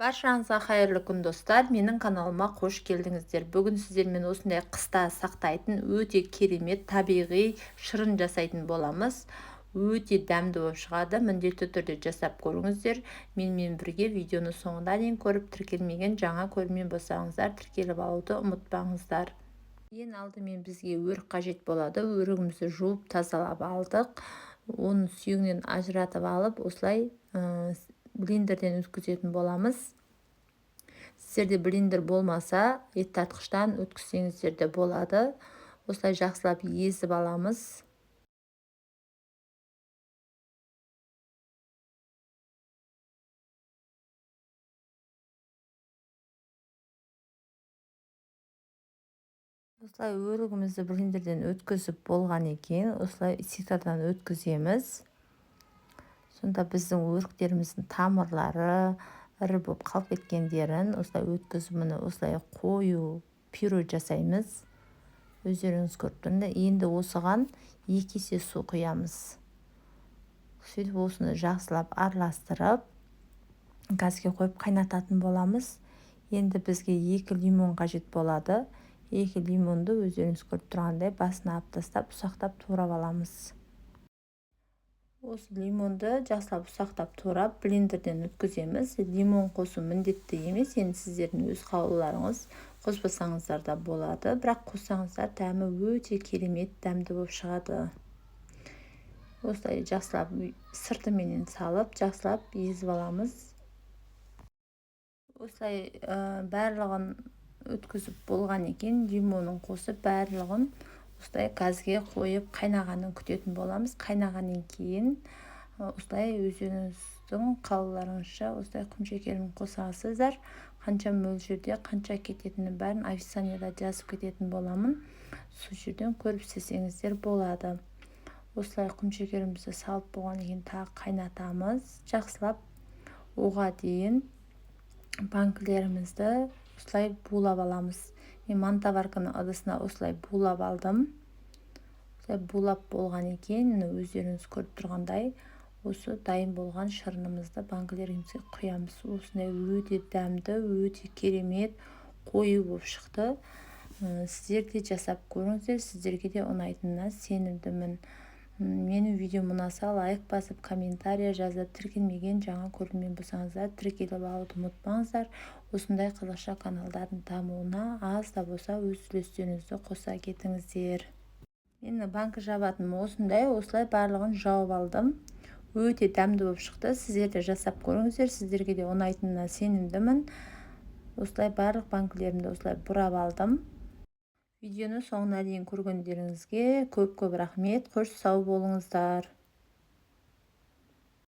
Баршаңызға қайырлы күн, достар! Менің каналыма қош келдіңіздер. Бүгін сіздермен осындай қыста сақтайтын өте керемет табиғи шырын жасайтын боламыз. Өте дәмді болып шығады, міндетті түрде жасап көріңіздер. Менімен бірге видеоны соңына дейін көріп, тіркелмеген жаңа көрермен болсаңыздар, тіркеліп алуды ұмытпаңыздар. Ең алдымен бізге өрік қажет болады. Өрігімізді жуып тазалап алдық. Оның сүйегінен ажыратып алып, осылай блендерден өткізетін боламыз. Сіздерде блендер болмаса, ет тартқыштан өткізсеңіздер де болады. Осылай жақсылап езіп аламыз. Осылай өрігімізді блендерден өткізіп болған екен, осылай ситодан өткіземіз. Сонда біздің өріктеріміздің тамырлары ірі болып қалып кеткендерін осылай өткізіп, міне, осылай қою пюре жасаймыз. Өздеріңіз көріп тұрыңдар. Енді осыған 2 есе су құямыз. Сөйтіп, осыны жақсылап араластырып, газге қойып қайнататын боламыз. Енді бізге екі лимон қажет болады. Екі лимонды өздеріңіз көріп тұрғандай басына алып тастап, ұсақтап турап аламыз. Осы лимонды жақсылап ұсақтап турап, блендерден өткіземіз. Лимон қосу міндетті емес, енді сіздердің өз қалауларыңыз, қоспасаңыздар да болады, бірақ қоссаңыздар, дәмі өте керемет дәмді болып шығады. Осылай жақсылап сыртыменен салып, жақсылап езіп аламыз. Осылай барлығын өткізіп болған екен, лимонын қосып, барлығын осылай газге қойып, қайнағанын күтетін боламыз. Қайнағаннан кейін осылай өздеріңіздің қалауларыңызша осылай құмшекерін қосасыздар. Қанша мөлшерде, қанша кететінін бәрін описанияда жазып кететін боламын, сол жерден көріп істесеңіздер болады. Осылай құмшекерімізді салып болғаннан кейін тағы қайнатамыз жақсылап. Оға дейін банкілерімізді осылай булап аламыз. Мен мантоварканың ыдысына осылай булап алдым. Осылай булап болған екен, міне, өздеріңіз көріп тұрғандай, осы дайын болған шырынымызды банкілерімізге құямыз. Осындай өте дәмді, өте керемет қою болып шықты. Сіздер де жасап көріңіздер, сіздерге де ұнайтынына сенімдімін. Менің видеом ұнаса, лайк басып, комментарий жазып, тіркелмеген жаңа көрермен болсаңыздар, тіркеліп алуды ұмытпаңыздар. Осындай қазақша каналдардың дамуына аз да болса өз үлестеріңізді қоса кетіңіздер. Менің банкі жабатыным осындай, осылай барлығын жауып алдым. Өте дәмді болып шықты, сіздер де жасап көріңіздер, сіздерге де ұнайтынына сенімдімін. Осылай барлық банкілерімді осылай бұрап алдым. Видеоны соңына дейін көргендеріңізге көп көп рахмет. Қош, сау болыңыздар!